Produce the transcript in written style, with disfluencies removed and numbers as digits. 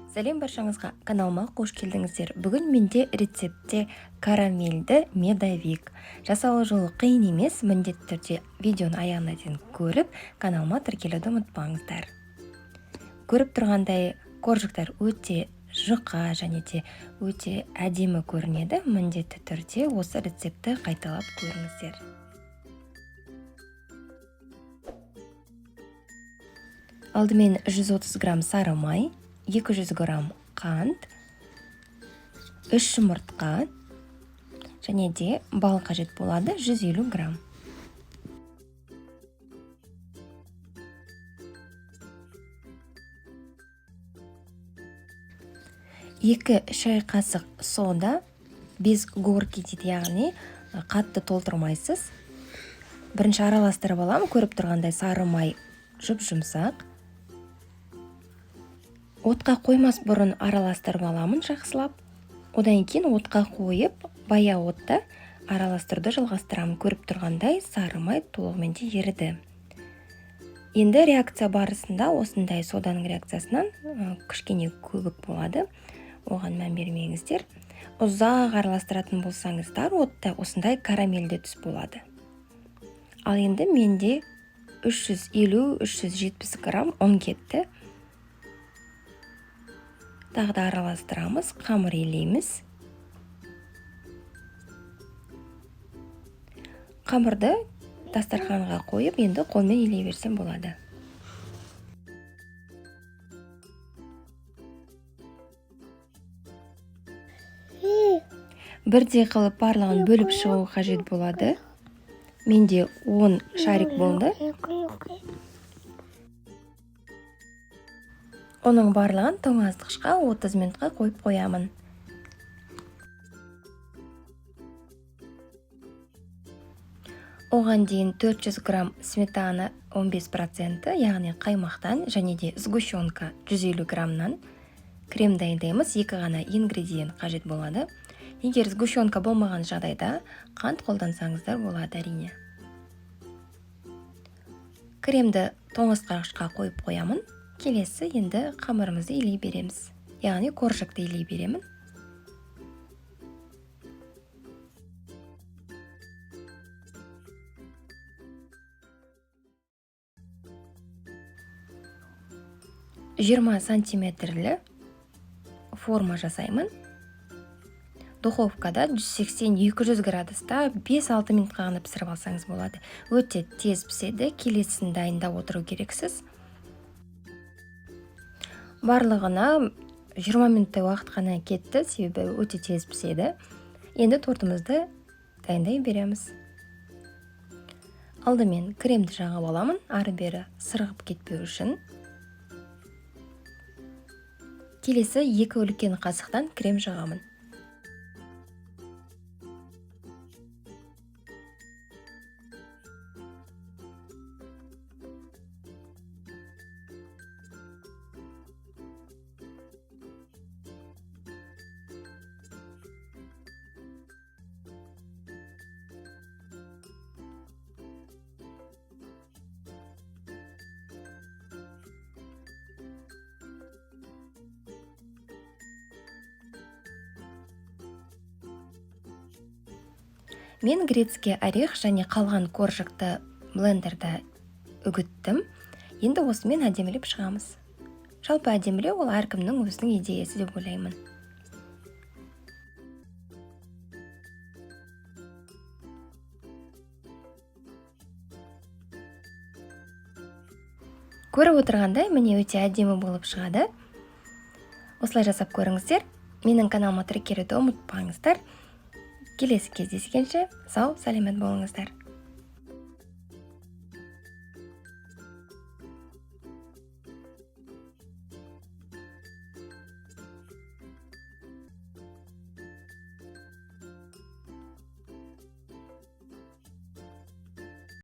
Сәлем баршаңызға! Каналыма қош келдіңіздер! Бүгін менде рецептте карамельді медовик. Жасалу жолы қиын емес, міндетті түрде видеоны аяғына дейін көріп, каналыма тіркелуді ұмытпаңыздар. Көріп тұрғандай, коржиктар өте жұқа және де өте әдемі көрінеді. Міндетті түрде осы рецептті қайталап көріңіздер. Алдымен 130 грамм сары май, 200 грамм қант, 3 жұмыртқа және де бал қажет болады 150 грамм. 2 шай қасық сода, без горки дейді, яғни қатты толтырмайсыз. Бірінші араластырып аламын, көріп тұрғандай сары май жұп-жұмсақ. Отқа қоймас бұрын араластырып аламын жақсылап. Одан кейін отқа қойып, баяу отта араластыруды жалғастырамын. Көріп тұрғандай сары май толығымен де еріді. Енді реакция барысында осындай соданың реакциясынан кішкене көбік болады. Оған мән бермеңіздер. Ұзақ араластыратын болсаңыздар, отта осындай карамельді түс болады. Ал енді менде 350-370 грамм ұн кетті. Тағы да араластырамыз, қамыр илейміз. Қамырды дастарханға қойып, енді қолмен илей берсем болады. Бірдей қылып барлығын бөліп шығу қажет болады. Менде 10 шарик болды. Оның барлығын тоңазытқышқа 30 минутқа қойып қоямын. Оған дейін 400 грамм сметана 15%, яғни қаймақтан, және де сгущенка 150 граммнан крем дайындаймыз. 2 ғана ингредиент қажет болады. Егер сгущенка болмаған жағдайда қант қолдансаңыздар болады әрине. Кремді тоңазытқышқа қойып қоямын. Келесі енді қамырымызды илей береміз. Яғни коржикті илей беремін. 20 сантиметрлі форма жасаймын. Духовкада 180-200 градуста 5-6 минутқа ғана пісіріп алсаңыз болады. Өте тез піседі, келесін дайындап отыру керексіз. Барлығына 20 минуттай уақыт қана кетті, себебі өте тез піседі. Енді тортымызды дайындай береміз. Алдымен кремді жағып аламын, ары-бері сырғып кетпеу үшін. Келесі 2 үлкен қасықтан крем жағамын. Мен грецкий орех және қалған коржикті блендерде үгіттім. Енді осымен әдемілеп шығамыз. Жалпы әдемілеу ол әркімнің өзінің идеясы деп ойлаймын. Көріп отырғандай, міне өте әдемі болып шығады. Осылай жасап көріңіздер. Менің каналыма тіркелуді ұмытпаңыздар. Келесі кездескенше сау сәлемет болыңыздар.